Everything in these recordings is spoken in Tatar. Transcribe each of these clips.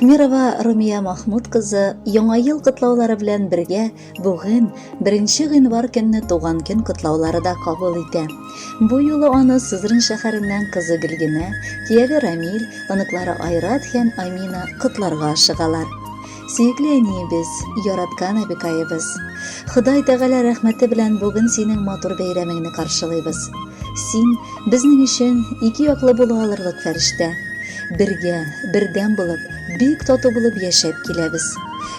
Әхмирова Румия Махмуд кызы Яңа ел котлаулары белән бергә бүген, 1 гыйнвар көнне туган көн котлаулары да кабул итә. Бу юлы аны Сызран шәһәреннән кызы Гөлгенә, кияве Рамил, оныклары Айрат һәм Амина котларга ашыгалар. Сөекле әниебез, яраткан әбекаебыз! Ходай Тәгалә рәхмәте белән бүген синең матур бәйрәмеңне каршылыйбыз. Син, безнең өчен ике яклы була алырлык фәрештә. Бергә, бердәм булып, бик тату булып яшәп киләбез.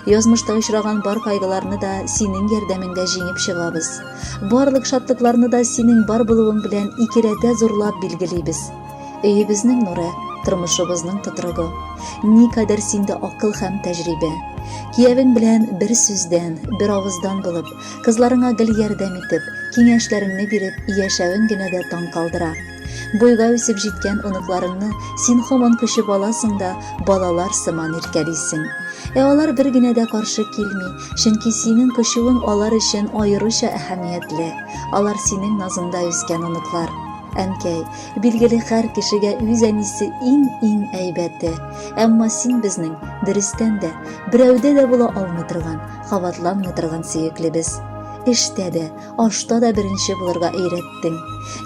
Язмышта очраган бар кайгыларны да синең ярдәмеңдә җиңеп чыгабыз. Барлык шатлыкларны да синең бар булуың белән икеләтә зурлап билгелибез. Өебезнең нуры, тормышыбызның тотрыгы. Никадәр синдә акыл һәм тәҗрибә. Киявең белән бер сүздән, бер авыздан булып, кызларыңа гел ярдәм итеп, киңәшләреңне биреп яшәвең генә дә таң калдыра. Буйга үсеп җиткән оныкларыңны син һаман кочып аласың да, балалар сыман иркәлисең. Ә алар бер генә дә каршы килми, чөнки синең кочуың алар өчен аеруча әһәмиятле. Алар синең назыңда үскән оныклар. Әнкәй, билгеле һәр кешегә үз әнисе иң-иң әйбәте. Әмма син безнең, дөрестән дә, берәүдә дә була алмый торган, кабатланмый торган сөеклебез. Эштә дә, ашта да беренче булырга өйрәттең.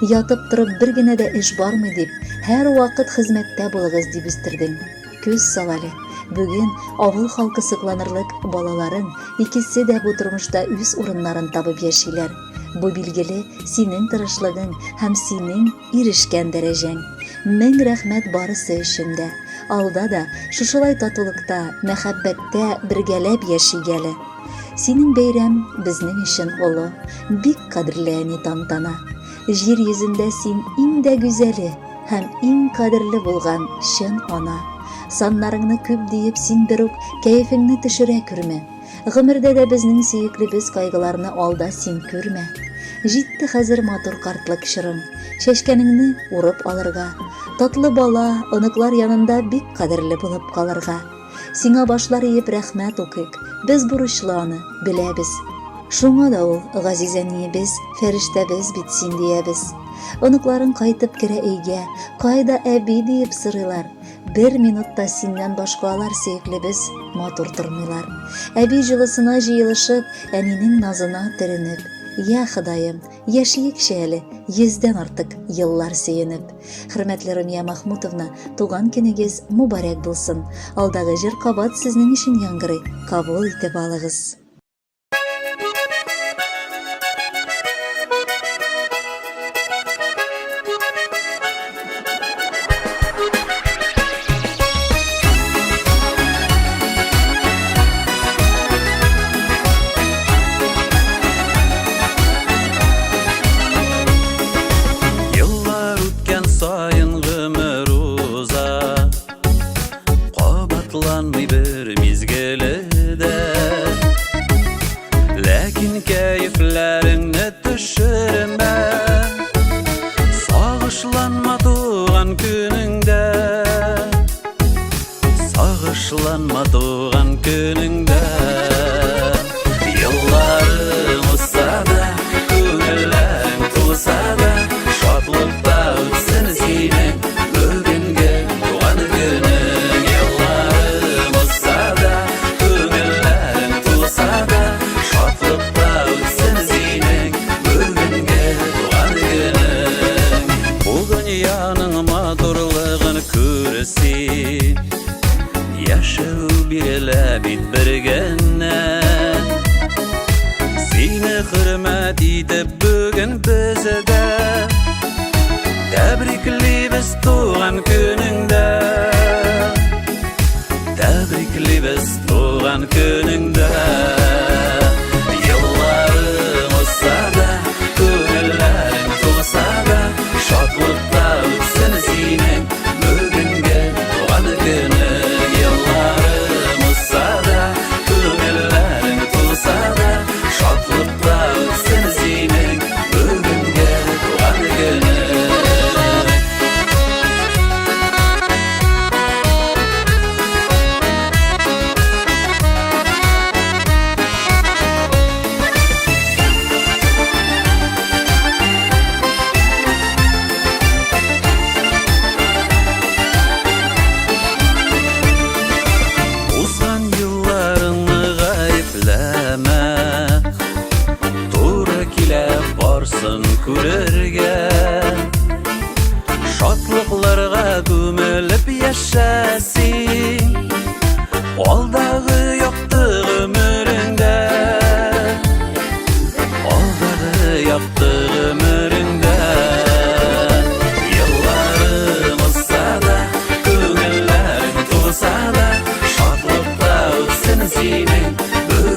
Ятып торып бер генә дә эш бармый дип, һәрвакыт хезмәттә булыгыз дип үстердең. Күз сал әле, бүген авыл халкы сокланырлык балаларың икесе дә бу тормышта үз урыннарын табып яшиләр. Бу билгеле, синең тырышлыгың һәм синең ирешкән дәрәҗәң. Мең рәхмәт барысы өчен дә. Алда да шушылай татулыкта, мәхәббәттә бергәләп яшик әле. Синең бәйрәм безнең өчен олы, бик кадерле әни тантана. Җир йөзендә син иң дә гүзәле һәм иң кадерле булган чын ана. Саннарыңны күп диеп син берүк кәефеңне төшерә күрмә. Гомердә дә безнең сөеклебез кайгыларны алда син күрмә. Җитте хәзер матур картлык чорың, чәчкәнеңне урып алырга, татлы бала, оныклар янында бик кадерле булып калырга. Сиңа башлар иеп рәхмәт укыйк, без бурычлы аны, беләбез. Шуңа да ул, газиз әниебез, фәрештәбез бит син диябез. Оныкларың кайтып керә өйгә, кайда әби диеп сорыйлар. Бер минут та синнән башка алар сөеклебез матур тормыйлар. Әби җылысына җыелышып, әнинең назына төренеп. Я Ходаем, яшиекче әле, йөздән артык еллар сөенеп. Хөрмәтле Румия Махмутовна, туган көнегез мубарәк булсын. Алдагы җыр кабат сезнең өчен яңгырый, кабул итеп алыгыз. Еллар үткән саен гомер уза, Кабатланмый бер мизгеле дә. Ләкин кәефләреңне төшермә, Сагышланма туган көнеңдә. Сагышланма туган көнеңдә. Елларың узса да, күңелләрең тулса да, шатлыкта үтсен синең бүгенге туган көнең. Елларың узса да, күңелләрең тулса да, шатлыкта үтсен синең бүгенге туган көнең. Бу дөньяның матурлыгын күр син. Яшәү бирелә бит бер генә. Сине хөрмәт итеп бүген без дә тәбриклибез туган көнеңдә. Тәбриклибез туган көнеңдә. Елларың узса да, күңелләрең тулса да, шатлыкта үтсен синең бүгенге туган көнең. Елларың узса да, күңелләрең тулса да, шатлыкта үтсен синең бүгенге туган көнең.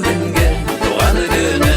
Бүгенге туган көнең.